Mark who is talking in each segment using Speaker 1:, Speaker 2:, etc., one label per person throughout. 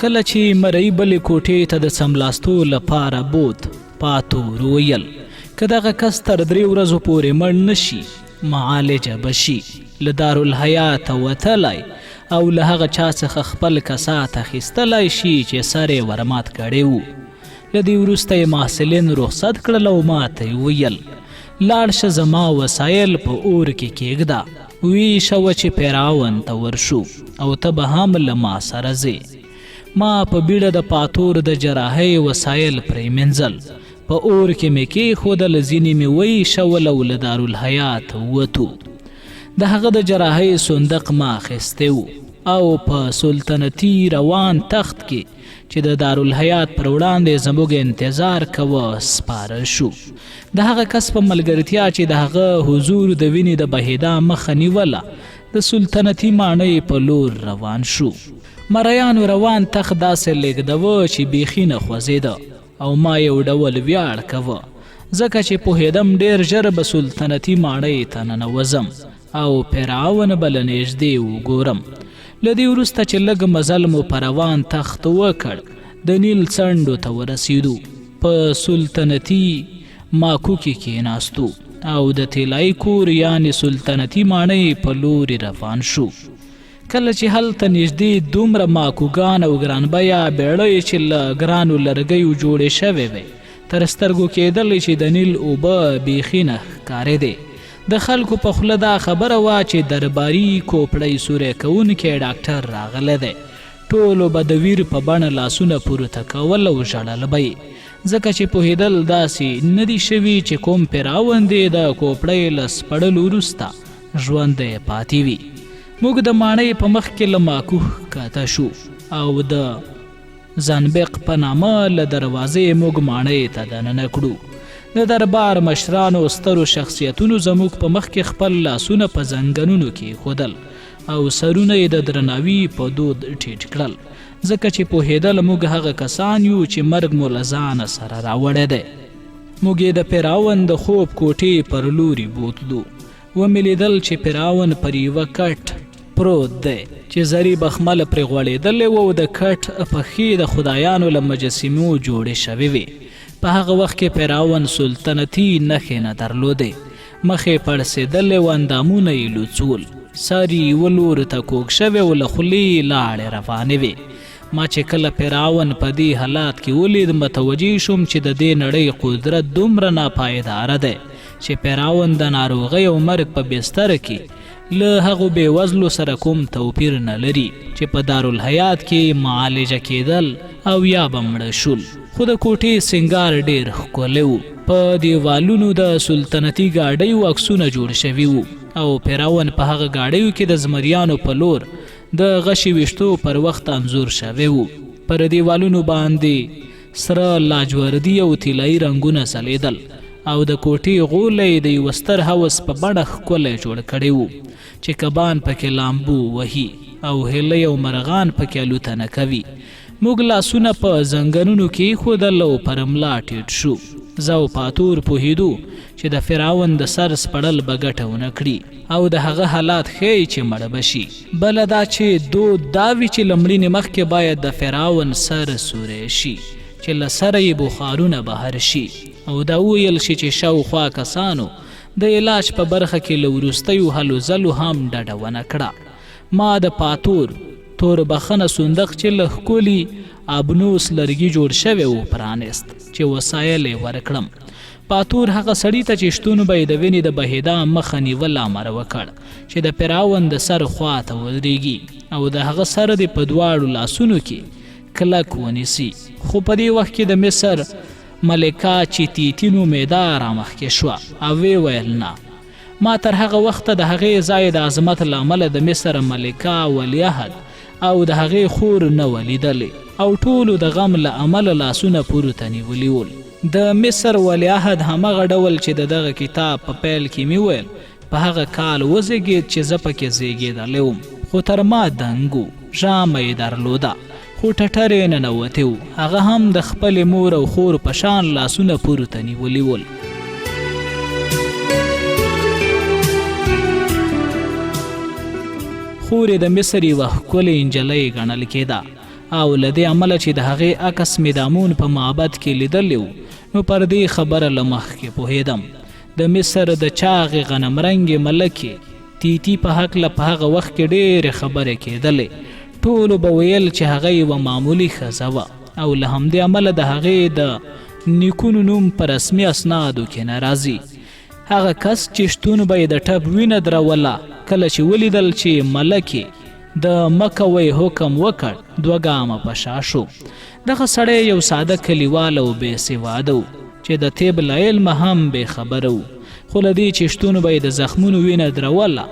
Speaker 1: کله چې مرئی بلې کوټې ته د څملاستو لپاره بوت، پاتور ویل، که دغه کس تر درې ورځو پورې مړ نه شي، معالجه به شي، له دارالحیاته وتلای او له هغه چا څخه خپل کسات اخیستلای شي چې سر یې ورمات کړی و. له دې وروسته یې محصلین رخصت کړل او ماته یې ویل، لاړ شه زما وسایل په اور کې کېږده، ویې شوه چې فرعون ته ورشو او ته به هم له ما سره ځې. ما په بیړه د پاتور د جراحۍ وسایل پرېمنځل، په اور کې مې کېښودل، ځینې مې ویشول او له دارالحیات ووتو. د هغه د جراحۍ صندوق ما اخیستی و او په سلطنتي روان تخت کې چې د دارالحیات پر وړاندې زموږ انتظار کوه سپاره شو. د هغه کس په ملګرتیا چې د هغه حضور د وینې د بهېدا مخه نیوله، د سلطنتي ماڼۍ په لور روان شو. مریانو روان تخت داسې لېږدوه چې بیخي نه خوځېده او ما یو ډول ویاړ کوه، ځکه چې پوهېدم ډېر ژر به سلطنتي ماڼۍ ته ننوځم او فرعون به له نږدې وګورم. له دې وروسته چې لږ مزل مو په روان تخت وکړ، د نیل څنډو ته ورسېدو، په سلطنتي ماکو کې کېناستو او د طلایي کور یعنې سلطنتي ماڼۍ په لوري روان شو. کله چې هلته نږدې دومره ماکوګان او ګرانبیه بېړۍ چې له ګرانو لرګیو جوړې شوې وې تر سترګو کېدلې چې د نیل اوبه بیخي نه ښکارېدې. د خلکو په خوله دا خبره وه چې درباري کوپړۍ سوری کوونکی ډاکټر راغلی دی. ټولو به د ویر په بڼه لاسونه پورته کول او ژړل به یې، ځکه چې پوهېدل داسې نه دي شوي چې کوم فرعون دې د کوپړۍ له سپړلو وروسته ژوندی پاتې وي. موږ د ماڼۍ په مخ کې له ماکو ښکته شو او د زنبق په نامه له دروازې موږ ماڼۍ ته دننه کړو. د دربار مشرانو او سترو شخصیتونو زموږ په مخ کې خپل لاسونه په زنګنونو کې ایښودل او سرونه یې د درناوي په دود ټیټ کړل، ځکه چې پوهېدل موږ هغه کسان یو چې مرګ مو له ځانه سره راوړی دی. موږ یې د فرعون د خوب کوټې پر لوري بوتلو. ومې لیدل چې فرعون پر یوه کټ پروت دی چې زري بخمل پرې غوړېدلی و او د کټ پښې د خدایانو له مجسمو جوړې شوې وې. په هغه وخت کې فرعون سلطنتي نښې نه درلودې. مخ یې پړسېدلی و، اندامونه یې لوڅ ول، سر یې یوه لوري ته کوږ شوی و، له خولې یې لاړې روانې وې. ما چې کله فرعون په دې حالات کې ولید، متوجه شوم چې د دې نړۍ قدرت دومره ناپایداره دی چې فرعون د ناروغۍ او مرګ په بستر کې له هغو بېوزلو سره کوم توپیر نه لري چې په دارالحیات کې معالجه کېدل او یا به مړه شول. خو د کوټې سینګار ډېر ښکلی و. په دیوالونو د سلطنتي ګاډیو عکسونه جوړ شوي وو او فرعون په هغه ګاډیو کې د زمریانو په لور د غشي ویشتو پر وخت انځور شوی و. پر دیوالونو باندې سره، لاجوردي او طلایي رنګونه ځلېدل او د کوټې غولی یې د یوه ستر حوض په بڼه ښکلی جوړ کړی و چې کبان پکې لامبو وهي او هیلۍ او مرغان پکې الوتنه کوي. موږ لاسونه په زنګنونو کې ایښودل او پر ملا ټیټ شو. زه او پاتور پوهېدو چې د فرعون د سر سپړل به ګټه ونه کړي او د هغه حالات ښیي چې مړ به شي. بله دا چې دود دا وي چې له مړینې مخکې باید د فرعون سر سوری شي چې له سره یې بخارونه بهر شي او دا وویل شي چې شاوخوا کسانو د علاج په برخه کې له وروستیو هلو ځلو هم ډډه ونه کړه. ما د پاتور تور بخنه صندوق چې له ښکلي ابنوس لرګي جوړ شوی و پرانیست چې وسایل یې ورکړم. پاتور هغه سړي ته چې شتون به یې د وینې د بهېدا مخه نیوله امر وکړ چې د فرعون د سر خوا ته ودرېږي او د هغه سر دې په دواړو لاسونو کې کلک ونیسي. خو په دې وخت کې د مصر ملکه چې تیتي نومېده رامخکې شوه او ویې ویل، نه، ما تر هغه وخته د هغې ځای د عظمت له امله د مصر ملکه، ولیعهد او د هغې خور نه وه لیدلې او ټولو د غم له امله لاسونه پورته نیولي ول. د مصر ولیعهد همغه ډول چې د دغه کتاب په پیل کې مې وویل، په هغه کال وزېږېد چې زه پکې زېږېدلی وم، خو تر ما دنګ و، ژامه یې درلوده، خو ټټر یې ننوتی و، هغه هم د خپلې مور او خور په شان لاسونه پورته نیولي ول. خور یې د مصر یوه ښکلې نجلۍ ګڼل کېده. او له دې امله چې د هغې عکس مې د امون په معبد کې لیدلی و، نو پر دې خبره له مخکې پوهېدم. د مصر د چاغې غنمرنګې ملکې تیتي په هکله په هغه وخت کې ډېرې خبرې کېدلې. ټولو به ویل چې هغه یوه معمولي ښځه وه او له همدې امله د هغې د نیکونو نوم په رسمي اسنادو کې نه راځي. هغه کس چې شتون به یې د ټپ وینه دروله، کله چې ولیدل چې ملکې د مکوئ حکم وکړ، دوه ګامه په شا شو. دغه سړی یو ساده کلیوال او بې سواده و، چې د طب له علمه هم بې خبره و، خو له دې چې شتون به یې د زخمونو وینه دروله،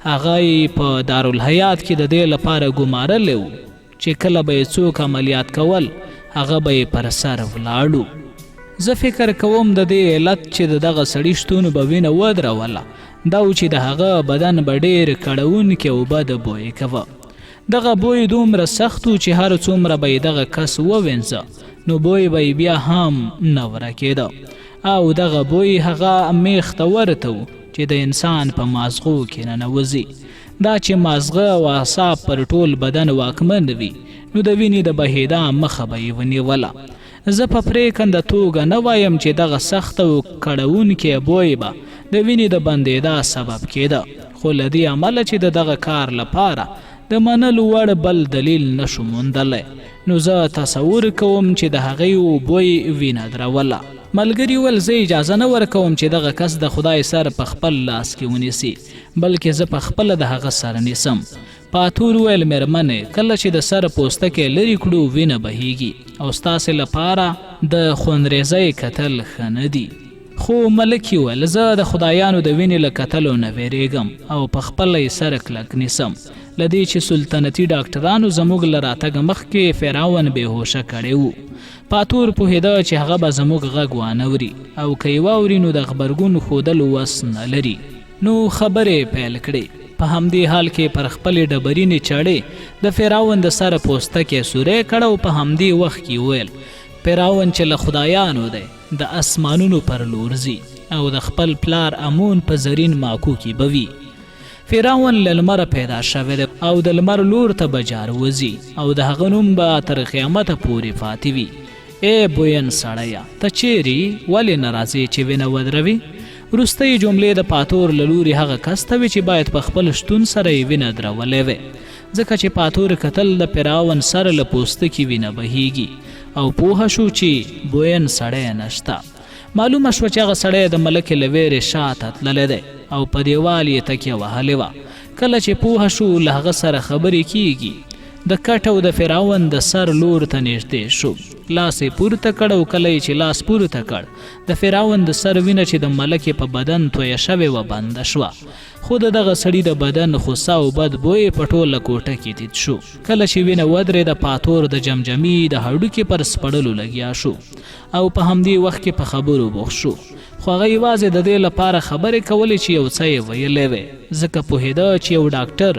Speaker 1: هغه یې په دارالحیات کې د دې لپاره ګومارلی و، چې کله به یې څوک عملیات کول، هغه به یې پر سر ولاړ و. زه فکر کوم د دې علت چې د دغه سړي شتون به وینه ودروله، دا و چې د هغه بدن به ډېر کړوونکی او بد بوی کوه. دغه بوی دومره سخت و چې هر څومره به یې دغه کس ووینځه، نو بوی به یې بیا هم نه ورکېده او دغه بوی هغه میخ ته ورته و چې د انسان په مازغو کې ننوځي. دا چې مازغه او اعصاب پر ټول بدن واکمن وي، نو د وینې د بهېدا مخه به یې ونیوله. زه په پرېکنده توګه نه وایم چې دغه سخت او کړوونکی بوی به د وینې د بندېدا سبب کېده، خو له دې امله چې د دغه کار لپاره د منلو وړ بل دلیل نه شو موندلی، نو زه تصور کوم چې د هغې بوی وینه دروله. ملګري وویل، زه اجازه نه ورکوم چې دغه کس د خدای سر په خپل لاس کې ونیسي، بلکې زه په خپله د هغه سر نیسم. پاتور وویل، مېرمنې، کله چې د سر پوستکی لرې کړو، وینه بهیږي او ستاسې لپاره د خونریزۍ کتل ښه نه دي. خو ملکې وویل، زه د خدایانو د وینې له کتلو نه وېرېږم او په خپله یې سر کلک نیسم. له دې چې سلطنتي ډاکټرانو زموږ له راتګه مخکې فرعون بې هوشه کړی و. پاتور پوهېده چې هغه به زموږ غږ وانه وري او که یې واوري نو د غبرګون ښودلو وس نه لري. نو خبرې یې پیل کړې. په همدې حال کې پر خپلې ډبرینې چړې د فرعون د سر پوستکی سوری کړ او په همدې وخت کې وویل، فرعون چې له خدایانو دی، د اسمانونو پر لور ځي او د خپل پلار امون په زرین ماکو کې به وي. فرعون له لمره پیدا شوی دی او د لمر لور ته به جار وځي او د هغه نوم به تر قیامته پورې پاتې وي. ای بوین سړیه، ته چیرې یې؟ ولې نه راځې چې وینه ودروې؟ وروستۍ جملې د پاتور له لوري هغه کس ته وې چې باید په خپل شتون سره یې وینه درولې وی، ځکه چې پاتور کتل د فرعون سر له پوستکي وینه بهیږي او پوه شو چې بوین سړی نشته. معلومه شوه چې هغه سړی د ملکې له وېرې شاته تللی دی او په دیوال یې تکیه وهلې وه. کله چې پوه شو له هغه سره خبرې کیږي، د کټ او د فرعون د سر لور ته نږدې شو. لاس یې پورته کړ او کله یې چې لاس پورته کړ، د فرعون د سر وینه چې د ملکې په بدن تویه شوې وه بنده شوه. خو د دغه سړي د بدن خوسا او بد بوی په ټوله کوټه کې تیت شو. کله چې وینه ودرېده، پاتور د جمجمې د هډوکي پر سپړلو لګیا شو او په همدې وخت کې په خبرو بوخت شو. خو هغه یوازې د دې لپاره خبرې کولې چې یو څه یې ویلی وی، ځکه پوهېده چې یو ډاکټر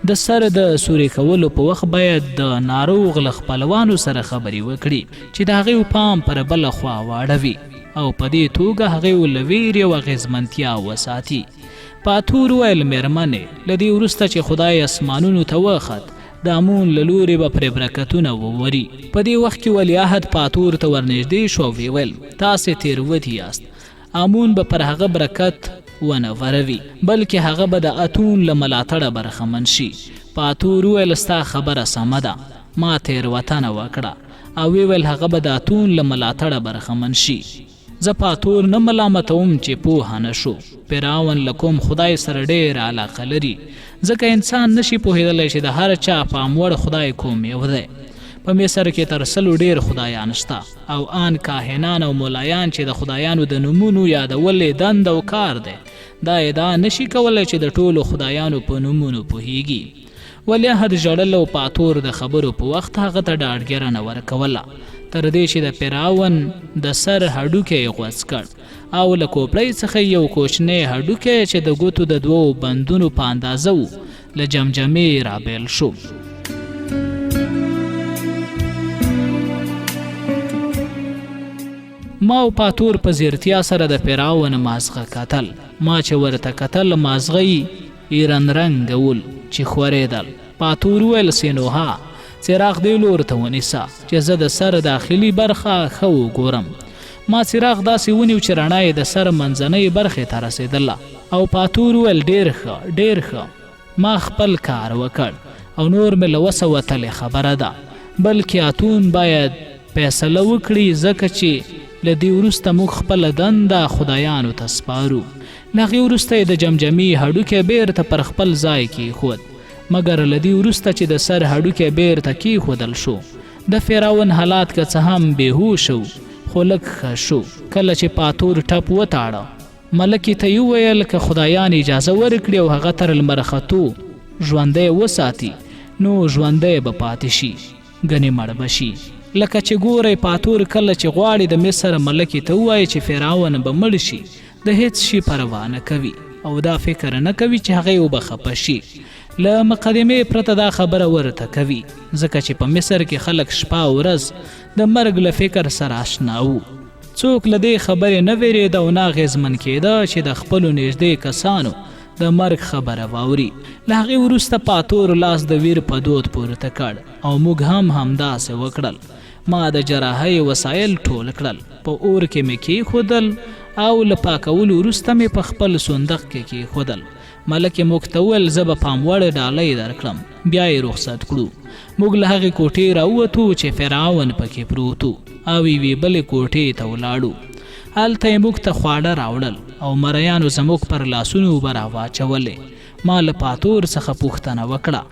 Speaker 1: د سر د سوري کولو په وخت باید د ناروغ له خپلوانو سره خبرې وکړي چې د هغوی پام پر بله خوا واړوي او په دې توګه هغوی له ویرې او اغېزمنتیا وساتي. پاتور وویل، مېرمنې، له دې وروسته چې خدای اسمانونو ته وخت، د امون له لوري به پرې برکتونه ووري. په دې وخت کې ولیعهد پاتور ته ورنږدې شو او ویې ویل، تاسې تېروتي یاست. امون به پر هغه برکت ونه وروي، بلکې هغه به د اتون له ملاتړه برخمن شي. پاتور وویل، ستا خبره سمه ده، ما تېروتنه وکړه. او ویې ویل، هغه به د اتون له ملاتړه برخمن شي. زه پاتور نه ملامتوم چې پوه نه شو. فرعون له کوم خدای سره ډېره علاقه لري، ځکه انسان نه شي پوهېدلی چې د هر چا پام وړ خدای کوم یو دی. په مصر کې تر سلو ډېر خدایان شته او آن کاهنان او ملایان چې د خدایانو د نومونو یادول یې دنده او کار دی، دا ادعا نه شي کولی چې د ټولو خدایانو په نومونو پوهېږي. ولیعهد ژړل او پاتور د خبرو په وخت هغه ته ډاډګیرنه ورکوله، تر دې چې د فرعون د سر هډوکی یې غوڅ کړ او له کوپړۍ څخه یې یو کوچنی هډوکی چې د ګوتو د دوو بندونو په اندازه و، له جمجمې رابېل شو. ما او پاتور په ځیرتیا سره د فرعون مازغه کتل. ما چې ورته کتل، مازغه یې ایرن رنګه ول چې خورېدل. پاتور وویل، سینوها، څراغ دې لور ته ونیسه چې زه د سر داخلي برخه ښه وګورم. ما څراغ داسې ونیو چې رڼا یې د سر منځنۍ برخې ته رسېدله او پاتور وویل ډېر ښه، ډېر ښه. ما خپل کار وکړ او نور مې له وسه وتلې خبره ده. بلکې اتون باید فیصله وکړي ځکه چې له دې وروسته موږ خپله دنده خدایانو ته سپارو. له هغې وروسته یې د جمجمې هډوکی بېرته پر خپل ځای کېښود. مګر له دې وروسته چې د سر هډوکی بېرته کېښودل شو، د فرعون حالات که څه هم بې هوشه وو، خو لږ ښه شو. کله چې پاتور ټپ وتاړه، ملکې ته یې وویل که خدایان اجازه ورکړي او هغه تر لمر ختو ژوندی وساتي، نو ژوندی به پاتې شي. ګنې مړ به شي. لکه چې ګورئ پاتور کله چې غواړي د مصر ملکې ته ووایي چې فرعون به مړ شي، د هېڅ شي پروا نه کوي او دا فکر نه کوي چې هغه یې به خپه شي. له مقدمې پرته دا خبره ورته کوي، ځکه چې په مصر کې خلک شپه او ورځ د مرګ له فکر سره اشنا وو. څوک له دې خبرې نه وېرېده او نه اغېزمن کېده چې د خپلو نږدې کسانو د مرګ خبره واوري. له هغې وروسته پاتور لاس د ویر په دود پورته کړ او موږ هم همداسې وکړل. ما د جراحۍ وسایل ټول کړل، په اور کې مې کېښودل او له پاکولو وروسته مې په خپل صندوق کې کېښودل. ملکې موږ ته وویل زه به پام وړ ډالۍ درکړم. بیا یې رخصت کړو. موږ له هغې کوټې راووتو چې فرعون پکې پروت و او یوې بلې کوټې ته ولاړو. هلته یې موږ ته خواړه راوړل او مریانو زموږ پر لاسونو اوبه راواچولې. ما له پاتور څخه پوښتنه وکړه،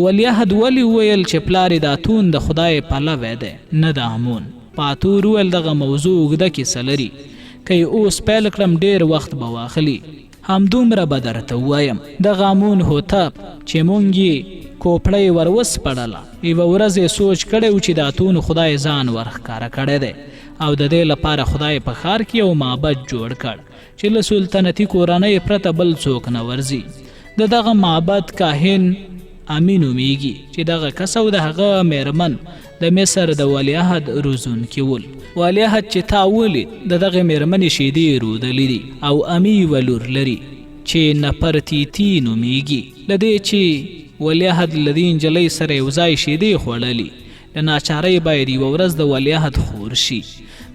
Speaker 1: ولیعهد ولې وویل چې پلار یې د اتون د خدای پلوی دی، نه د امون؟ پاتور وویل، دغه موضوع اوږده کیسه لري، که یې اوس پیل کړم ډېر وخت به واخلي. همدومره به درته ووایم، دغه امون هوتپ چې مونږ یې کوپړۍ ور وسپړله، یوه ورځ یې سوچ کړی و چې د اتون خدای ځان ور ښکاره کړی دی او د دې لپاره خدای په ښار کې یو معبد جوړ کړ چې له سلطنتي کورنۍ پرته بل څوک نه ورځي. د دغه معبد کاهن امي نومېږي چې دغه کس او د هغه مېرمن د مصر د ولیعهد روزونکي ول. ولیعهد چې تا ولید د دغې مېرمنې شیدې یې رودلې دي او امي یوه لور لري چې نپرتیتي نومېږي. له دې چې ولیعهد له دې نجلۍ سره یو ځای شیدې خوړلي، له ناچارۍ باید یوه ورځ د ولیعهد خور شي.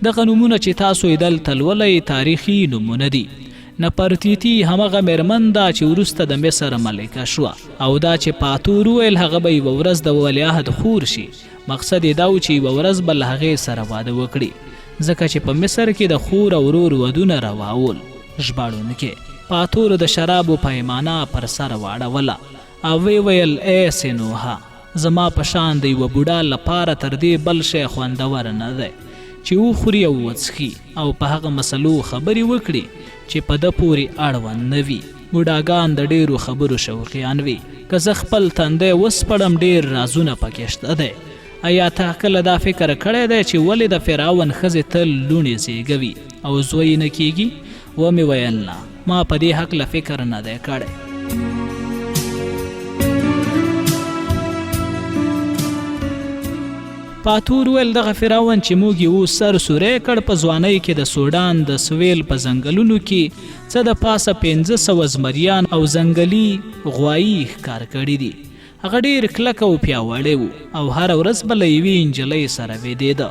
Speaker 1: دغه نومونه چې تاسو یې دلته لولئ تاریخي نومونه دي. نپرتیتي همغه مېرمن ده چې وروسته د مصر ملکه شوه او دا چې پاتور وویل هغه به یوه ورځ د ولیعهد خور شي، مقصد یې دا و چې یوه ورځ به له هغې سره واده وکړي، ځکه چې په مصر کې د خور او ورور ودونه روا ول. ژباړونکی پاتور د شرابو پیمانه پر سر واړوله او ویې ویل، ای سینوهه! زما په شان د یوه بوډا لپاره تر دې بل شی خوندور نه دی چې وخوري او وڅښي او په هغه مسلو خبرې وکړي چې په ده پورې اړوند نه وي. بوډاګان د ډېرو خبرو شوقیان وي. که زه خپل تندی وسپړم ډېر رازونه پکې شته دی. ایا تا کله دا فکر کړی دی چې ولې د فرعون ښځې تل لوڼې زېږوي او زوی نه کېږي؟ ومې ویل نه، ما په دې هکله فکر نه دی کړی. پاتور ویل دغه فرعون چې موږ یې اوس سر سوری کړ په ځوانۍ کې د سوډان د سویل په ځنګلونو کې څه د پاسه 500 زمریان او ځنګلي غوایي ښکار کړي دي. هغه ډېر کلک او پیاوړی و او هره ورځ به له یوې نجلۍ سره ویدېده،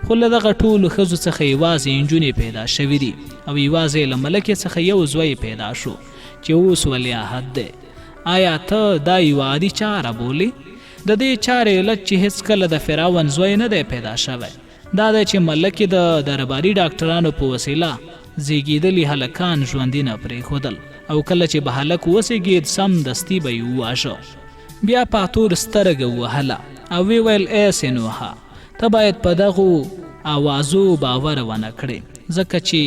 Speaker 1: خو له دغه ټولو ښځو څخه یوازې نجونې پیدا شوې دي او یوازې له ملکې څخه یو زوی پیدا شو چې اوس ولیعهد دی. آیا ته دا یوه عادي چاره بولې؟ د دې چارې علت چې هېڅکله د فرعون زوی نه دی پیدا شوی، دا دی چې ملکې د درباري ډاکټرانو په وسیله زیږیدلي هلکان ژوندي نه پرېښودل او کله چې به هلک وزیږید سمدستي به یې وواژه. بیا پاتور سترګه ووهله او ویې ویل، ای سینوهه! ته باید په دغو اوازو باور ونه کړې، ځکه چې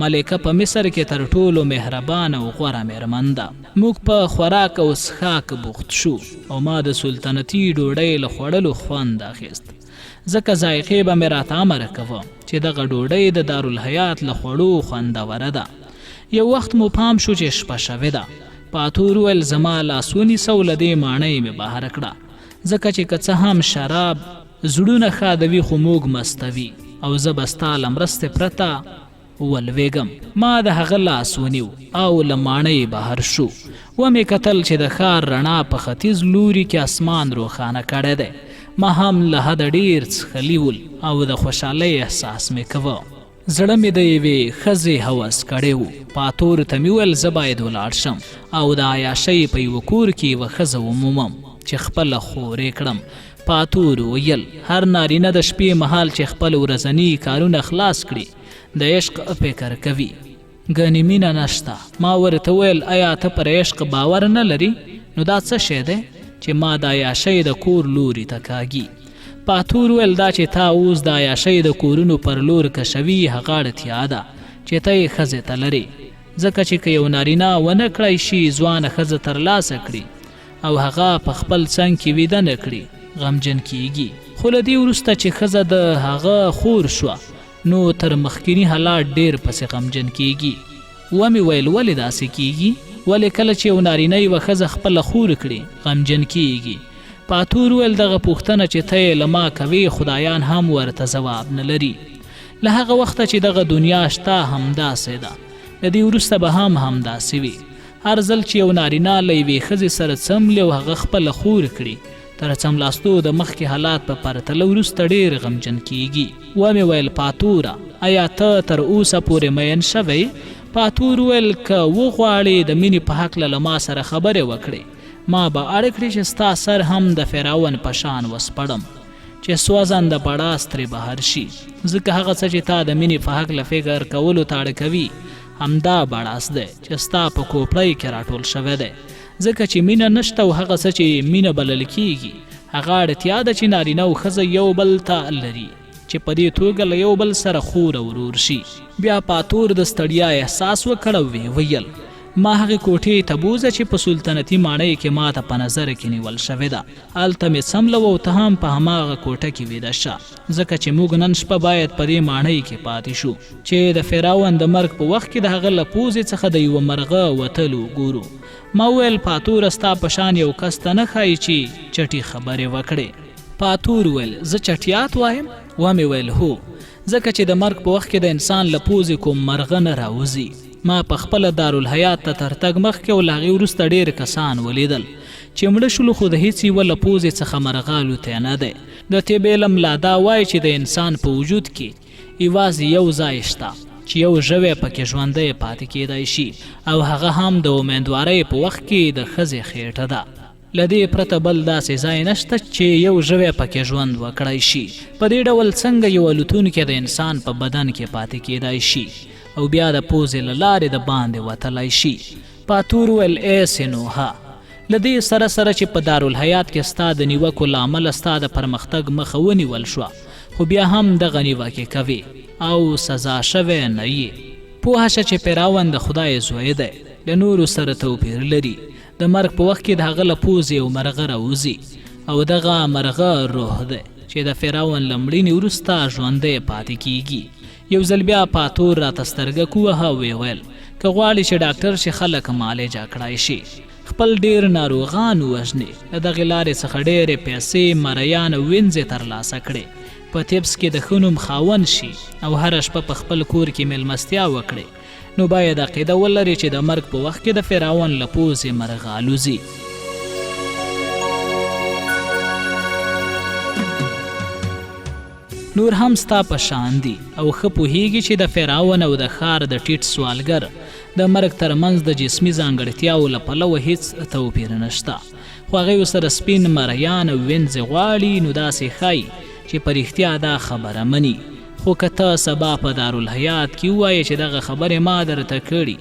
Speaker 1: ملکه په مصر کې تر ټولو مهربانه او غوره مېرمن ده. موږ په خوراک او څښاک بوخت شو او ما د سلطنتي ډوډۍ له خوړلو خوند اخیست. ځکه ذایقې به مې راته امر کوه چې دغه ډوډۍ د دارالحیات له خوړو خوندوره ده. یو وخت مو پام شو چې شپه شوې ده. پاتور وویل زما لاس ونیسه او له دې ماڼۍ مې بهر کړه، ځکه چې که څه هم شراب زړونه ښادوي خو موږ مستوي او زه به ستا له مرستې پرته ولوېږم. ما د هغه لاس ونیو او له ماڼۍ بهر شو. ومې کتل چې د ښار رڼا په ختیځ لوري کې اسمان روښانه کړی دی. ما هم له حده ډېر څښلي ول او د خوشحالۍ احساس مې کوه. زړه مې د یوې ښځې هوس کړی و. پاتور ته مې وویل زه باید ولاړ شم او د عیاشۍ په یوه کور کې یوه ښځه ومومم چې خپله خور یې کړم. پاتور ویل هر نارینه د شپې مهال چې خپل ورځني کارونه خلاص کړي د عشق فکر کوي. ګنې مینه نشته. ما ورته وویل، ایا ته پر عشق باور نه لرې؟ نو دا څه شی دی چې ما د عیاشۍ د کور لوري ته کاږي؟ پاتور وویل، دا چې تا اوس د عیاشۍ د کورونو پر لور کشوي هغه اړتیا ده چې ته یې ښځې ته لرې. ځکه چې که یو نارینه ونه کړای شي ځوانه ښځه ترلاسه کړي او هغه په خپل څنګ کې ویده نه کړي، غمجن کیږي. خو له دې وروسته چې ښځه د هغه خور شوه نو تر مخکیني حالات ډېر پسې غمجن کېږي. ومې ویل، ولې داسې کېږي؟ ولې کله چې یو نارینه یوه ښځه خپله خور کړي، غمجن کېږي؟ پاتور وویل، دغه پوښتنه چې ته یې له ما کوې، خدایان هم ورته ځواب نه لري. له هغه وخته چې دغه دنیا شته، همداسې ده. له دې وروسته به هم همداسې وي. هر ځل چې یو نارینه له یوې ښځې سره څملي او هغه خپله خور کړي، تر څملاستو د مخکې حالات په پرتله وروسته ډېر غمجن کېږي. ومې ویل، پاتوره! ایا ته تر اوسه پورې مین شوی؟ پاتور وویل، که وغواړې د مینې په هکله له ما سره خبرې وکړې، ما به اړ کړې چې ستا سر هم د فرعون په شان وسپړم، چې سوځنده بړاس ترې بهر شي. ځکه هغه څه چې تا د مینې په هکله فکر کولو ته اړ کوي، همدا بړاس دی چې ستا په کوپړۍ کې راټول شوی دی. ځکه چې مینه نشته او هغه څه چې مینه بلل کیږي هغه اړتیا ده چې نارینه او ښځه یو بل ته لري چې په دې توګه له یو بل سره خور او ورور شي. بیا پاتور د ستړیا احساس وکړ او ویې ویل، ما هغې کوټې ته بوځه چې په سلطنتي ماڼۍ کې ماته په نظر کې نیول شوې ده، هلته مې څملوه او ته هم په هماغه کوټه کې ویده شه، ځکه چې موږ نن شپه باید په دې ماڼۍ کې پاتې شو چې د فرعون د مرګ په وخت کې د هغه له پوزې څخه د یوه مرغه وتل وګورو. ما وویل، پاتوره ستا په شان یو کس ته نه ښایي چې چټي خبرې وکړې. پاتور وویل، زه چټیات وایم؟ ومې ویل، هو، ځکه چې د مرګ په وخت کې د انسان له پوزې کوم مرغه نه راوځي. ما په خپله دارالحیات ته تر تګ مخکې او له هغې وروسته ډېر کسان ولیدل چې مړه شول خو د هیڅ یوه له پوزې څخه مرغه الوتی نه دی. د طب علم لا دا وایي چې د انسان په وجود کې یوازې یو ځای شته چې یو ژوی پکې ژوندی پاتې کېدای شي او هغه هم د امیندوارۍ په وخت کې د ښځې خېټه ده. له دې پرته بل داسې ځای نشته چې یو ژوی پکې ژوند وکړای شي. په دې ډول څنګه یو الوتونکی د انسان په بدن کې پاتې کېدای شي او بیا د پوزې له لارې د باندې وتلای شي؟ پاتور وویل، ای سینوهه! له دې سره سره چې په دارالحیات کې ستا د نیوکو له امله ستا د پرمختګ مخه ونیول شوه، خو بیا هم دغه نیوکې کوې او سزا شوی نه یې. پوه شه چې فرعون د خدای زوی دی، له نورو سره توپیر لري. د مرګ په وخت کې د هغه له پوزې یو مرغه راوځي او دغه مرغه روح دی چې د فرعون له مړینې وروسته ژوندی پاتې کیږي. یو ځل بیا پاتور راته سترګک ووهه او ویې ویل، که غواړې چې ډاکټر شې خلک معالجه کړای شې، خپل ډېر ناروغان ووژنې، له دغې لارې څخه ډېرې پیسې، مریان او وینځې ترلاسه کړې، په طبس کې د ښه نوم خاوند شي او هره شپه په خپل کور کې مېلمستیا وکړې، نو باید عقیده ولرې چې د مرګ په وخت کې د فرعون له پوزې مرغه الوزي. نور هم ستا په شان دي او ښه پوهیږي چې د فرعون او د ښار د ټیټ سوالګر د مرګ ترمنځ د جسمي ځانګړتیاو له پلوه هیڅ توپیر نشته، خو هغوی سره سپین مریان او وینځې غواړي، نو داسې ښایي چې په رښتیا دا خبره مني. خو که ته سبا په دارالحیات کې ووایې چې دغه خبرې ما درته کړي،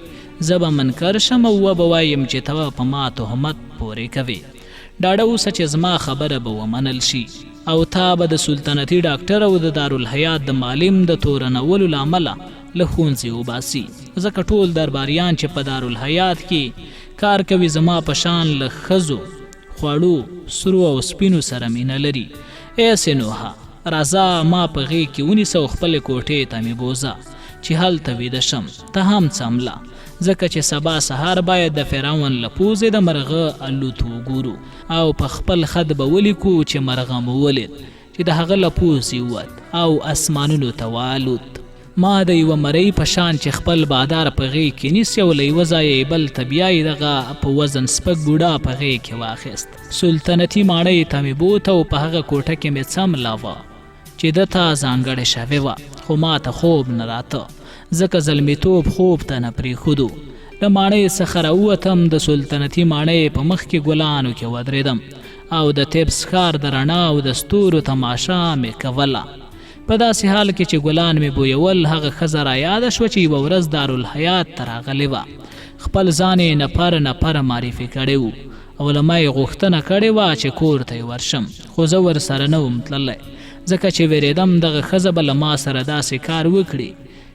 Speaker 1: زه به منکر شم او وبه وایم چې ته په ما تهمت پورې کوې. ډاډه اوسه چې زما خبره به ومنل شي او تا به د سلطنتي ډاکټر او د دارالحیات د معلم د تورنولو له امله له ښونځي وباسي، ځکه ټول درباریان چې په دارالحیات کې کار کوي زما په شان له ښځو، خوړو، سرو او سپینو سره مینه لري. ای سینوهه! راځه ما په غېږ کې ونیسه او خپلې کوټې ته مې بوځه چې هلته ویده شم. ته هم څمله، ځکه چې سبا سهار باید د فرعون له پوزې د مرغه الوت وګورو او په خپل خط به ولیکو چې مرغه مو ولید چې د هغه له پوزې ووت او اسمانونو ته والوت. ما د یوه مرۍ په شان چې خپل بادار په غېږ کې نیسي او له یوه ځایه یې بل ته بیایي دغه په وزن سپک بوډا په غېږ کې واخیست. سلطنتي ماڼۍ ته مې بوته او په هغه کوټه کې مې څملاوه چې ده ته ځانګړې شوې وه، خو ما ته خوب نه راته، ځکه زلمیتوب خوب ته نه پرېښودو. له ماڼۍ څخه راووتم، د سلطنتي ماڼۍ په مخ کې ګلانو کې ودرېدم او د تیبس ښار د رڼا او د ستورو تماشا مې کوله. په داسې حال کې چې ګلان مې بویول، هغه ښځه رایاده شوه چې یوه ورځ دارالحیات ته راغلې وه. خپل ځان یې نفر نفر معرفي کړی و او له ما یې غوښتنه کړې وه چې کور ته یې ورشم، خو زه ورسره نه وم تللی، ځکه چې وېرېدم دغه ښځه به له ما سره داسې کار وکړي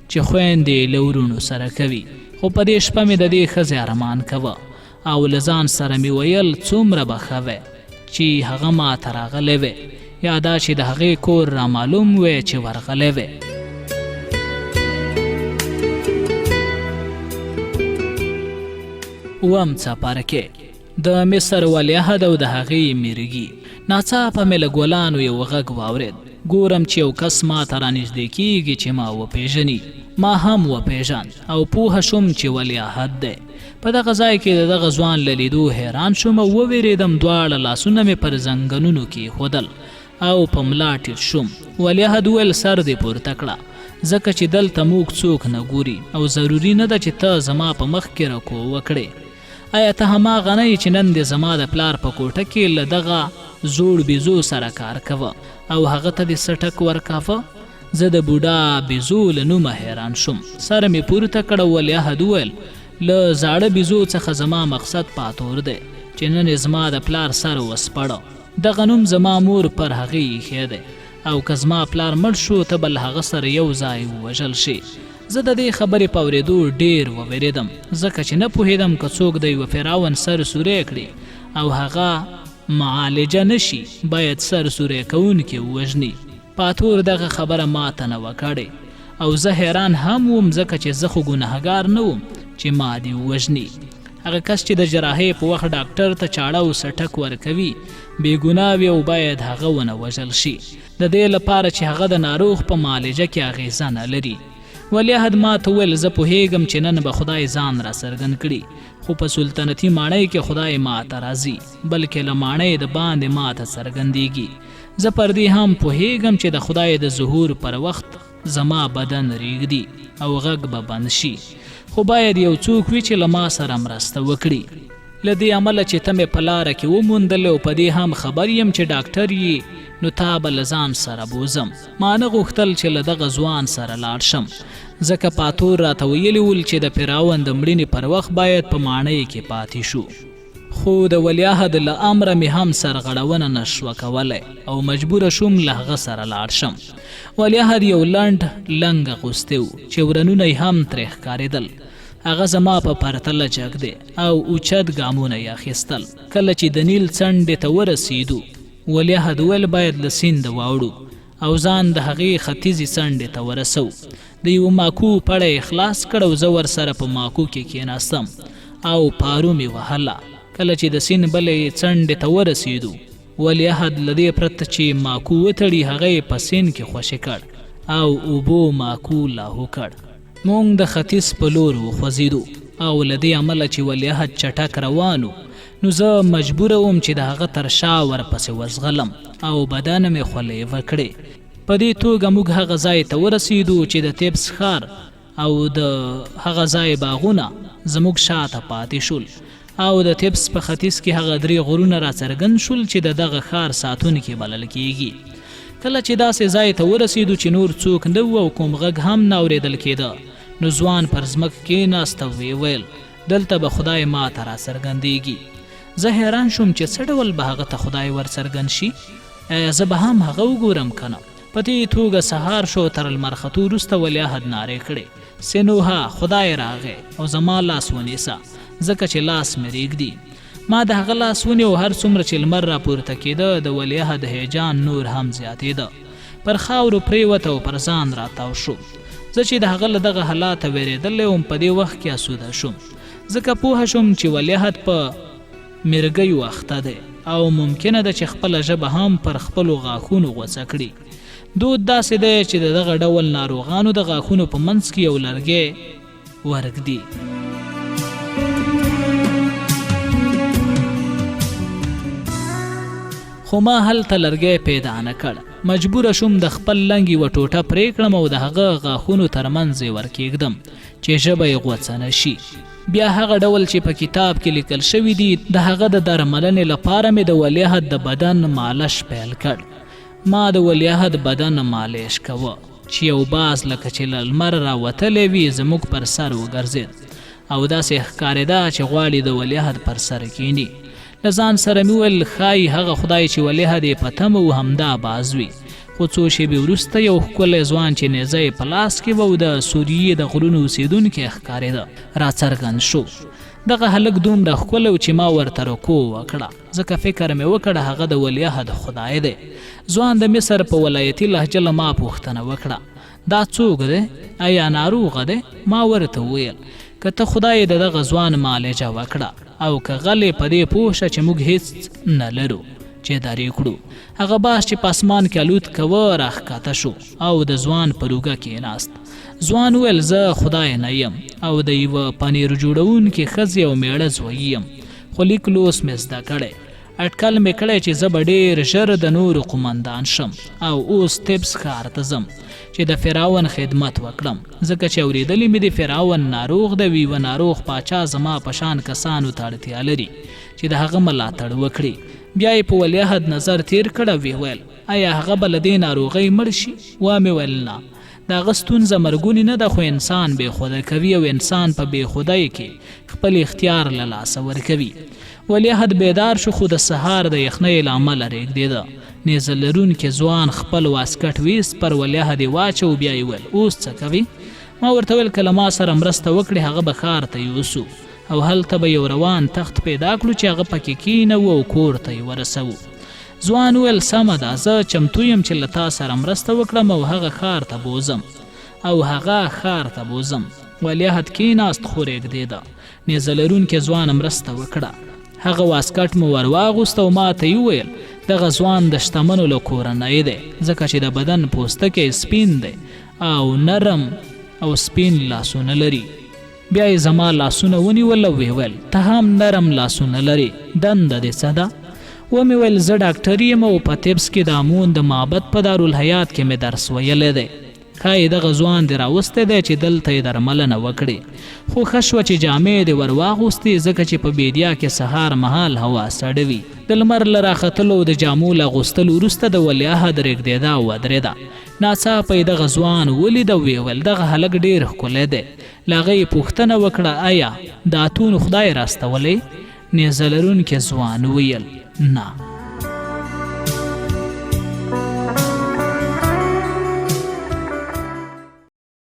Speaker 1: چې خویندې یې له وروڼو سره کوي. خو په دې شپه مې د دې ښځې ارمان کوه او له ځان سره مې ویل څومره به ښه وی چې هغه ما ته راغلی وی، یا دا چې د هغې کور رامعلوم وی چې ورغلی وی. اووم څپرکی، د مصر ولیعهد او د هغې میرګي. ناڅاپه مې له ګلانو یو غږ واورېد. ګورم چې یو کس ما ته رانږدې کېږي چې ما وپېژني. ما هم وپېژاند او پوه شوم چې ولیعهد دی. په دغه ځای کې د دغه ځوان له لیدو حیران شوم او ووېرېدم، دواړه لاسونه مې پر زنګنونو کېښودل او په ملا ټیټ شوم. ولیعهد وویل، سر دې پورته کړه، ځکه چې دلته موږ څوک نه ګوري او ضروري نه ده چې ته زما په مخ کې رکوع وکړې. ایا ته هماغه نه یې چې نن دې زما د پلار په کوټه کې له دغه زوړ بیزو سره کار کوه او هغه ته دې څه ټک ورکاوه؟ زه د بوډا بیزو له نومه حیران شوم. سر مې پورته کړ او ولیعهد وویل، له زاړه بیزو څخه زما مقصد پاتور دی چې نن یې زما د پلار سر وسپړه. دغه نوم زما مور پر هغې ایښی دی او که زما پلار مړ شو ته به له هغه سره یو ځای ووژل شې. زه د دې خبرې په اورېدو ډېر ووېرېدم، ځکه چې نه پوهېدم که څوک د یوه فرعون سر سوری کړي او هغه معالجه نه شي، باید سر سوری کوونکی ووژني. پاتور دغه خبره ماته نه وه کړې او زه حیران هم وم، ځکه چې زه خو ګنهګار نه وم چې ما دې ووژني. هغه کس چې د جراحۍ په وخت ډاکټر ته چاړه او څټک ورکوي، بې ګناه وي او باید هغه ونه وژل شي. د دې لپاره چې هغه د ناروغ په معالجه کې اغېزه نه لري. ولیعهد ما ته وویل، زه پوهېږم چې نن به خدای ځان راڅرګند کړي، خو په سلطنتي ماڼۍ کې خدای ما ته راځي، بلکې له ماڼۍ د باندې ما ته څرګندېږي. زه پر دې هم پوهېږم چې د خدای د ظهور پر وخت زما بدن رېږدي او غږ به بند شي، خو باید یو څوک وي چې له ما سره مرسته وکړي. له دې امله چې ته مې په لاره کې وموندلې او په دې هم خبر یم چې ډاکټر یې، نو تا به له ځان سره بوځم. ما نه غوښتل چې له دغه ځوان سره لاړ شم، ځکه پاتور راته ویلي ول چې د فرعون د مړینې پر وخت باید په ماڼۍ کې پاتې شو. خو د ولیعهد له امره مې هم سرغړونه نه شوه کولی او مجبوره شوم له هغه سره لاړ شم. ولیعهد یو لنډ لنګ اغوستی و چې ورنونه یې هم ترې ښکارېدل. هغه زما په پرتله جګ دی او اوچت ګامونه یې اخیستل. کله چې د نیل څنډې ته ورسېدو، ولیعهد ویل باید له سینده واوړو او ځان د هغې ختیځې څنډې ته ورسوو. د یوه ماکو پړی یې خلاص کړ او زه ورسره په ماکو کې کېناستم او پارو مې وهله. کله چې د سیند بلې څنډې ته ورسېدو، ولیعهد له دې پرته چې ماکو وتړي، هغه یې په سیند کې خوشې کړ او اوبو ماکو لاهو کړ. موږ د ختیځ په لور وخوځېدو او له دې امله چې ولیعهد چټک روان و، نو زه مجبوره وم چې د هغه تر شا ورپسې وځغلم او بدن مې خولې وکړې. په دې توګه موږ هغه ځای ته ورسېدو چې د تیبس ښار او د هغه ځای باغونه زموږ شاته پاتې شول او د تیبس په ختیځ کې هغه درې غرونه راڅرګند شول چې د دغه ښار ساتونکي بلل کېږي. کله چې داسې ځای ته ورسېدو چې نور څوک نه وو او کوم غږ هم نه اورېدل کېده، نو ځوان پر ځمکه کېناست او ویې ویل، دلته به خدای ما ته راڅرګندېږي. زه حیران شوم چې څه ډول به هغه ته خدای ورڅرګند شي؟ ایا زه به هم هغه وګورم که نه؟ په دې توګه سهار شو، تر لمر ختو وروسته ولیعهد نارې کړې، سینوهه، خدای راغی او زما لاس ونیسه، ځکه چې لاس مې رېږدي. ما د هغه لاس ونیو، هر څومره چې لمر راپورته کېده، د ولیعهد هیجان نور هم زیاتېده. پر خاورو پرېوت او پر ځان راتاو شو. زه چې د هغه له دغه حالاته وېرېدلی وم، په دې وخت کې اسوده شوم، ځکه پوه شوم چې ولیعهد په مرګیو اخته دی او ممکنه ده چې خپله ژبه هم پر خپلو غاښونو غوڅه کړي. دود داسې دی چې د دغه ډول ناروغانو د غاښونو په منځ کې یو لرګی ورږدي. خو ما هلته لرګی پیدا نه کړ. مجبوره شوم د خپل لنګ یوه ټوټه پرې کړم او د هغه غاښونو تر منځ یې ورکېږدم چې ژبه یې غوڅه نه شي. بیا هغه ډول چې په کتاب کې لیکل شوي دي، د هغه د درملنې لپاره مې د ولیعهد د بدن مالش پیل کړ. ما د ولیعهد بدن مالش کوه چې یو باز لکه چې له لمره راوتلی وي زموږ پر سر وګرځېد او داسې ښکارېده چې غواړي د ولیعهد پر سر کیني. له ځان سره مې وویل، ښايي هغه خدای چې ولیعهد یې په تمه و همدا باز وي. خو څو شېبې وروسته یو ښکلی ځوان چې نیزه یې په لاس کې وه او د سوریې د غرونو اوسېدونکی ښکارېده، راڅرګند شو. دغه هلک دومره ښکلی و چې ما ورته رکوع وکړه، ځکه فکر مې وکړ هغه د ولیعهد خدای دی. ځوان د مصر په ولایتي لهجه له ما پوښتنه وکړه، دا څوک دی؟ ایا ناروغه دی؟ ما ورته وویل، که ته خدای د دغه ځوان معالجه وکړه او که غلې په دې پوه شه چې موږ هیڅ نه لرو چې درې کړو. هغه باز چې په اسمان کې الوت کوه راښکته شو او د ځوان پر اوږه کېناست. ځوان وویل، زه خدای نه یم او د یوه پنیر جوړونکي ښځې او مېړه زوی یم، خو لیک لوست مې زده کړی. اټکل مې کړی چې زه به ډېر ژر د نورو قومندان شم او اوس تبس ښار ته ځم چې د فرعون خدمت وکړم، ځکه چې اورېدلي مې دي فرعون ناروغ دی او یوه ناروغ پاچا زما په شان کسانو ته اړتیا لري چې د هغه ملاتړ وکړي. بیا یې په ولیعهد نظر تېر کړ او ویې ویل، ایا هغه به له دې ناروغۍ مړ شي؟ ومې ویل، نه، د هغه ستونزه مرګونې نه ده، خو انسان بې خوده کوي او انسان په بې خودۍ کې خپل اختیار له لاسه ورکوي. ولیعهد بیدار شو، خو د سهار د یخنۍ له امله رېږدېده. نیزه لرونکي ځوان خپل واسکټ ویست، پر ولیعهد یې واچاوه، بیا یې وویل، اوس څه کوې؟ ما ورته وویل، که له ما سره مرسته وکړې، هغه به ښار ته یوسو او هلته به یو روان تخت پیدا کړو چې هغه پکې کېنوو او کور ته یې ورسوو. ځوان وویل، سمه ده، زه چمتو یم چې له تا سره مرسته وکړم او هغه ښار ته بوځم. او هغه ښار ته بوځم. ولیعهد کېناست، خو رېږدېده. نیزه لرونکي ځوان مرسته وکړه. هغه واسکټ مو ور واغوست او ما ته یې وویل، دغه ځوان د شتمنو له کورنۍ دی، ځکه چې د بدن پوستکی سپین دی او نرم او سپین لاسونه لري. بیا یې زما لاسونه ونیول او ویې ویل، ته هم نرم لاسونه لرې، دنده دې څه ده؟ ومې ویل، زه ډاکټر یم او په طبس کې د امون د معبد په دارالحیات کې مې درس ویلی دی. ښایي دغه ځوان دې راوستی دی چې دلته یې درملنه وکړي. خو ښه شوه چې جامې دې ور واغوستې، ځکه چې په بېدیا کې سهار مهال هوا سړه وي. د لمر له راختلو او د جامو له اغوستلو وروسته د ولیعهد رېږدېدا ودرېده. ناڅاپه یې دغه ځوان ولید او ویې ویل، دغه هلک ډېر ښکلی دی. له هغه یې پوښتنه وکړه، ایا د اتون خدای راستولی؟ نیزه لرونکي ځوان وویل، نه.